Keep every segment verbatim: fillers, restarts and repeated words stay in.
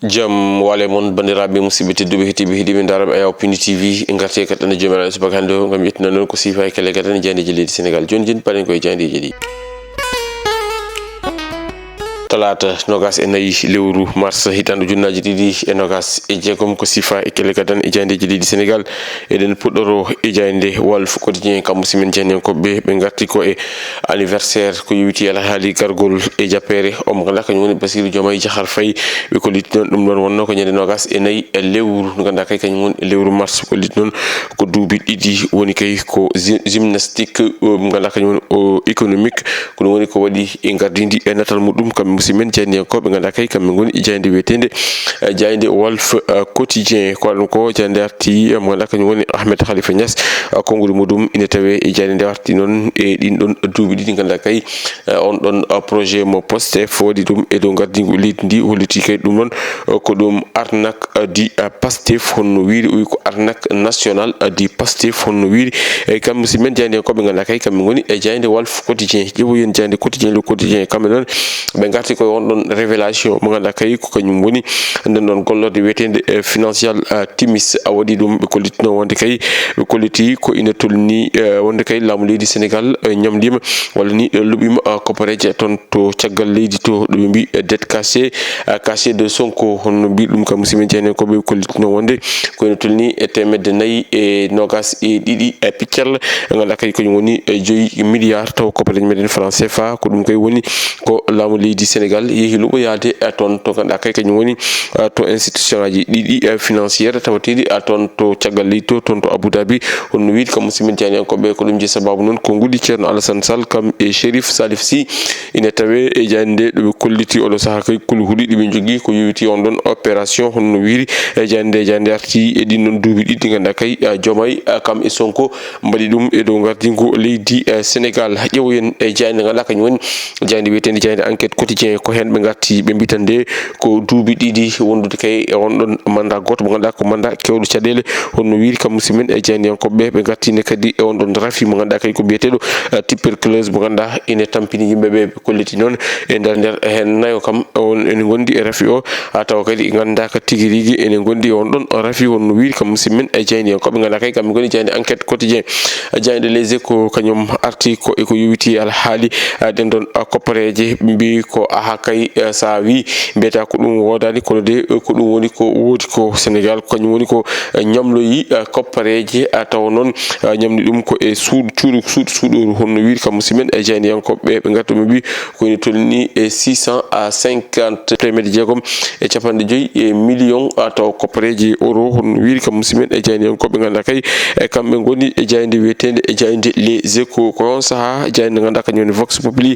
Jam wale mon, banndiraaɓe musidɓe tedduɓe, heɗiiɓe, heɗiiɓe ndaaraaɓe Ayaw Pindi T V. En ngarti e kaɗɗane joomiraaɗo subaka hannde o ngam yettinande on ko siifa e kelle kaɗɗane jaayndeeji leydi Senegaal. Jooni jooni, paren ko e jaayndeeji ɗi. Talaata nogas e nayi lewru mars hitaande ujunnaaji ɗiɗi e nogas e jeegom, ko siifa e kelle kaɗɗane e jaayndeeji leydi Senegaal. Eɗen puɗɗoro e jaaynde Walf Quotidien, kam musidɓe men jaayndiyankooɓe, ɓe ngarti ko e anniversaire ko yowiti alhaali gargol e jappeere o mo ngannduɗaa kañum woni Bassirou Diomaye Diakhar Faye. Ɓe kolliti noon ɗum ɗoon wonno ko ñande nogas e nayi e lewru, ndu ngannduɗaa kay kañum woni lewru mars. Kolliti noon ko duuɓi ɗiɗi woni kay ko gy-, gymnastique, o, mo ngannduɗaa kañum woni o économique. Ko ɗum woni ko waɗi e ngardiindi e natal muɗum, kamɓe musidɓe men jaayndiyankooɓe, ngannduɗaa kay kamɓe ngoni e jaaynde wiyeteende, eh, jaaynde Walf, eh, Quotidien. Ko waɗi ɗum ko jaaynde arti, eh, mo ngannduɗaa kañum woni Ahmed Khalifa Niass, eh, konngudi muɗum ina tawee e jaaynde nde arti noon e ɗin ɗon duuɓi ɗiɗi, ngannduɗaa kay, eh, on ɗon, eh, projet mo Pastef waɗi ɗum e dow ngardiingu leydi ndi, holliti kay ɗum noon, eh, ko ɗum arnaque, eh, di, eh, Pastef, honno wiiri, o wi ko arnaque national, eh, di Pastef, honno wiiri. Eyyi, kam musidɓe men jaayndiyankooɓe, ngannduɗaa kay kamɓe ngoni e jaaynde Walf Quotidien. Ƴeewoyen jaaynde Quotidien, Le Quotidien, kamɓe noon ɓe ngarti koye on ɗon révélation mo ngannduɗaa kay ko kañum woni nden ɗon gollorde wiyeteende, eh, Financial, eh, Times. A waɗi ɗum, ɓe kollitino wonde kay, ɓe kolliti ko ina tolni, eh, wonde kay laamu leydi Senegaal, eh, ñamliima walla ni, eh, luɓiima, eh, koppareeje toon to caggal leydi to, ɗo ɓe mbi, eh, dette cachée, eh, cachée de Sonko, honno mbi ɗum kam musidɓe jaayndiyankooɓe, ɓe kollitino wonde ko ene tolni e teemedde nayi e nogas e ɗiɗi e piccal, ngannduɗaa kadi ko ɗum woni e joyi milliard taw koppareeje meɗen franc C F A. Ko ɗum kay woni ko laamu leydi Senegaal yehi luɓoyaade, eh, toon to ngannduɗaa kay kañum woni, eh, to institution aji ɗiɗi, eh, financière tawateeɗi, eh, toon to caggal leydi to, toon to Abu Dhabi. Honno wiide kam musidɓe jaayndiyankooɓe, ko ɗum jeyi sababu noon ko ngudi Ceerno Alassane Sall kam e Chérif Salif Sy ina tawee e jaaynde nde, ɗo ɓe kolliti oɗo sahaa kay kulhuli ɗi ɓe njogii ko yowiti on ɗon opération, honno wiiri e jaaynde nde, jaaynde arti e ɗin ɗon duuɓi ɗiɗi, ngannduɗaa kay, eh, Diomaye, eh, kam e Sonko mbaɗi ɗum e dow ngardiingu leydi, eh, Senegaal. Ƴeewoyen e jaaynde ngannduɗaa kañum woni jaaynde wiyeteende jaaynde Enquête Quotidien, ko heen ɓe ngarti, ɓe mbi tan nde ko duuɓi ɗiɗi wondude kay e on ɗon mandat gooto mo ngannduɗaa ko mandat keewɗo caɗeele, honno wiiri kam musidɓe men e jaayndiyankooɓe. Ɓe ngarti nde kadi e on ɗon rafi mo ngannduɗaa kadi ko biyeteeɗo, eh, tuberculose mo ngannduɗaa ene tampini yimɓe ɓe. Ɓe kolliti noon e nder, nder heen nayo kam on ene ngondi e rafi o, a tawa kadi nganndaaka tigi rigi ene ngondi e on ɗon rafi, honno wiiri kam musidɓe men e jaayndiyankooɓe ngannduɗaa kay kamɓe ngoni jaaynde Enquête Quotidien. Jaaynde Les Échos kañum arti ko e ko yowiti alhaali, eh, ɗen ɗon, eh, koppareeje, mbi ko aha kay, eh, so a wi mbiyata ko ɗum woodaani, kono de, eh, ko ɗum woni ko woodi ko Senegaal, ko kañum woni ko, eh, ñamloyi, eh, koppareeje, eh, tawa noon, eh, ñamni ɗum ko e suudu, cuuɗu, suudu, suuɗoru, honno wiiri kam musidɓe men e jaayndiyankooɓe ɓe ngarta ɓe mbi ko ene tolni e six cent à cinquante, teemedde jeegom e capanɗe joyi e million, a taw koppareeje euro, honno wiiri kam musidɓe men e jaayndiyankooɓe ngannduɗaa kay, e kamɓe ngoni e jaaynde wiyeteende e jaaynde Les Échos. Ko on sahaa jaaynde ngannduɗaa kañum woni Vox Populi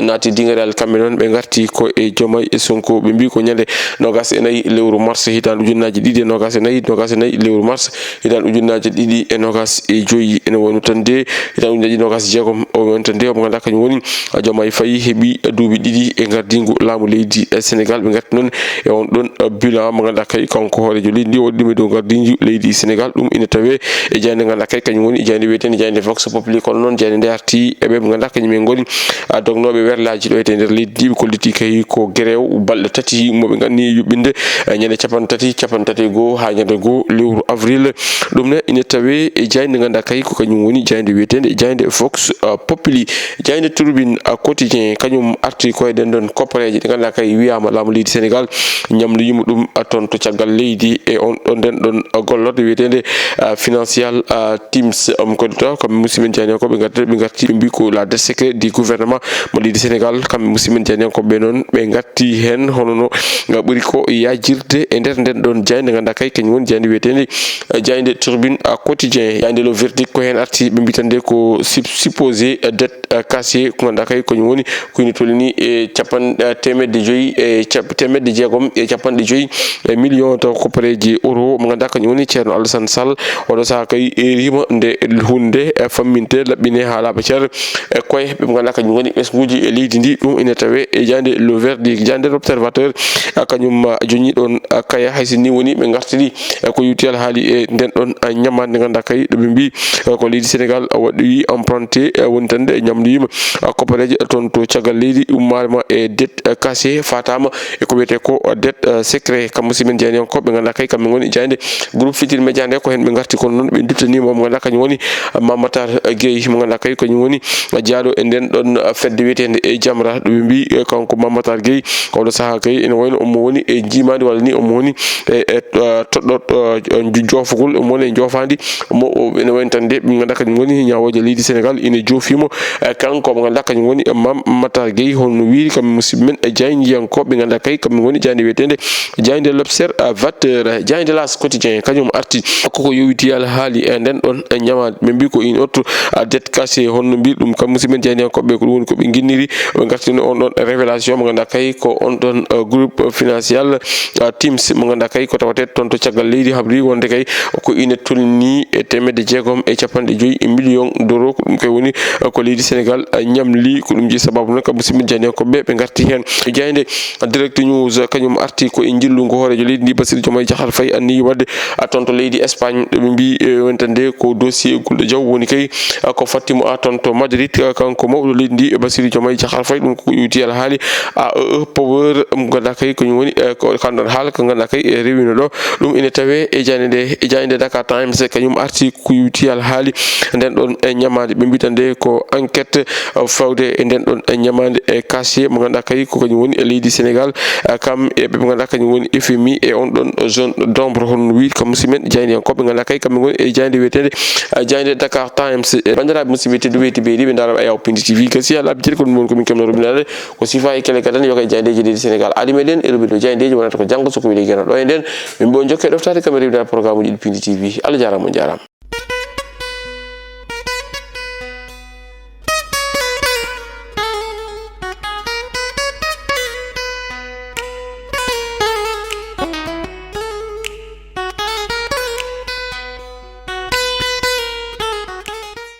naati diŋgaral, kamɓe noon ɓe ngarti ko e Diomaye e Sonko, ɓe mbi ko ñande nogas e nayi lewru mars hitaande ujunnaaji ɗiɗi e nogas e nayi, nogas e nayi lewru mars hitaande ujunnaaji ɗiɗi e nogas e joyi. Ene wayno tan de hitaande ujunnaaji nogas e jeegom o wayno tan de omo ngannduɗaa kañum woni Diomaye Faye heɓi duuɓi ɗiɗi e ngardiingu laamu leydi, eh, Senegaal. Ɓe ngarti noon e on ɗon, eh, bilan mo ngannduɗaa kay kanko hooreejo leydi ndi o waɗi ɗum e dow ngardiingu leydi Senegaal. Ɗum ina tawee e jaaynde ngannduɗaa kay kañum woni jaaynde wiyeteende jaaynde Vox Populi, kono noon jaaynde nde arti e ɓe ɓe ngannduɗaa kañum en ngoni, ah, dognooɓe werlaaji ɗo e nder leydi ndi. Ɓe kolliti kay ko gerew balɗe tati mo ɓe nganni yuɓɓinde, eh, ñande capanɗe tati, capanɗe tati e goo haa ñande goo lewru avril. Ɗum ne ina tawee e jaaynde ngannduɗaa kay ko kañum woni jaaynde wiyeteende jaaynde Vox, ah, Populi. Jaaynde Tribune, ah, Quotidien kañum arti ko e ɗen ɗon koppareeje ɗe ngannduɗaa kay wiyaama laamu leydi Senegaal ñamloyiima ɗum, ah, toon to caggal leydi e on ɗon, nden ɗon, ah, gollorde wiyeteende, ah, Financial, ah, Times. Omo kollita kamɓe musidɓe men jaayndiyankooɓe ɓe ngarti, ɓe ngarti ɓe mbi ko la dette secrète du gouvernement mo leydi Senegaal. Kamɓe musidɓe men jaayndiyankooɓe ɓe noon ɓe ngarti heen hono no, ah, ɓuri ko yajirde e nder nden ɗon jaaynde ngannduɗaa kay kañum woni jaaynde wiyeteende, ah, jaaynde Tribune, ah, Quotidien. Jaaynde Le Verdict ko heen arti, ɓe mbi tan de ko sup-, supposé, eh, dette, eh, cachée, ko ngannduɗaa kay ko kañum woni ko ina tolni e capan-, eh, teemedde joyi e cap-, teemedde jeegom e capanɗe joyi e million taw koppareeji euro mo ngannduɗaa kañum woni Ceerno Alassane Sall. Oɗo sahaa kay e rima nde hunde, eh, famminte, laɓɓine haa laaɓa cer e koye ɓe mo ngannduɗaa kañum woni ɓesnguuji e leydi ndi. Ɗum ina tawee e Jaaynde Le Verdict, jaaynde L'Observateur, a, kañum, a, joñi ɗon, a, kaya, hay si ni woni ɓe ngartiri, e ko yowti alhaali e nden ɗon, a, ñamaande, nde ngannduɗaa kay, ɗo ɓe mbii, e, ko leydi Sénégal, a, waɗi emprunté, e, woni tan nde ñamloyiima, a, koppareeje toon to caggal leydi, ummaama e dette, e, cassé, faataama e ko wiyetee ko, a, dette, e, secret. Kam musiɗɓe men jaayndiyankooɓe, ɓe ngannduɗaa kay, kamɓe ngoni jaaynde Groupe Futurs Médias nde, ko heen ɓe ngarti, kono noon ɓe duttaniima mo ngannduɗaa kañum woni, a, Mame Matar Gueye, mo ngannduɗaa kay, kañum woni, a, jeyaaɗo e nden ɗon, a, fedde wiyeteende e Jamra, ɗo ɓe mbii, e, kanko Mame Matar Gueye, oɗo sahaa kay ene wayno omo woni e njiimaandi walla ni omo woni e, e, eh, toɗɗo, eh, jo-, joofugol, omo woni e njoofaandi, omo, o, ene wayno tan de, ɓe ngannduɗaa kañum woni ñaawooje leydi Sénégal ine joofi mo, eh, kanko mo ngannduɗaa kañum woni, eh, Mame Matar Gueye, hono no wiiri kam musiɗɓe men, eh, jaayndiyankooɓe, ɓe ngannduɗaa kay kamɓe ngoni jaaynde wiyeteende jaaynde L'Observateur, jaaynde L'As Quotidien, kañum arti ko ko yowiti alhaali e nden ɗon, eh, ñamaande. Ɓe mbii ko une autre, ah, dette cassée, hono no mbiir ɗum kam musiɗɓe men jaayndiyankooɓe, ko ɗum woni ko ɓe nginniri, ɓe ngartino on ɗon révélation mo ngannduɗaa kay ko on ɗon, eh, groupe financial, eh, Teams mo ngannduɗaa kay ko tawetee toon to caggal leydi, habri wonde kay ko ine tolni e teemedde jeegom e capanɗe joyi million d'euros. Ko ɗum kay woni, eh, ko leydi Sénégal, eh, ñamli. Ko ɗum jeyi sababu noon kam musiɗɓe men jaayndiyankooɓe ɓe ngarti heen. Jaaynde Direct News kañum arti ko e njillu ngu hooreejo leydi ndi Bassirou Diomaye Diakhar Faye anniyi waɗde, a, toon to leydi Espagne, ɗo ɓe mbii, e, wonta nde ko dossier Gulɗo Diaw woni kay, a, ko fatti mo, a, toon to Madrid, a, kanko mawɗo leydi ndi, e, Bassirou Diomaye Diakhar Faye, ɗum ko yowiti alhaali, a, e, e, power, mo ngannduɗaa kay ko woni, e, ko kanɗon haala ko ngannduɗaa kay, e, rewino ɗo. Ɗum ene tawee e jaaynde nde, e jaaynde Dakar Times, kañum arti ko yowiti alhaali nden ɗon, e, ñamaande. Ɓe mbii tan nde ko enquête, e, fawde e nden ɗon, e, ñamaande, e, cassé mo ngannduɗaa kay ko kañum woni e leydi Sénégal, e, kam e ɓe ngannduɗaa kañum woni F M I e on ɗon zone d'ombre, hono no wiiri kam musiɗɓe men jaayndiyankooɓe, ngannduɗaa kay kamɓe ngoni e jaaynde wiyeteende, e, jaaynde Dakar Times. E, banndiraaɓe musiɗɓe tedduɓe, tedduɓe heɗiiɓe, ndaarooɓe Ayaw Pindi T V, gasi alaaɓe jeɗi ko ɗum woni ko min keɓno roɓinaade, ko sifa e kele gadan yo kay jaayndeeji leydi Sénégal. Aadi meɗen e roɓiɗo jaayndeeji wonata ko janngo so ko weli geno ɗo e nden. Min mbo jokke ɗoftaade kam e rewde programme uji ɗi Pindi T V. Allah jaaraama, on jaaraama.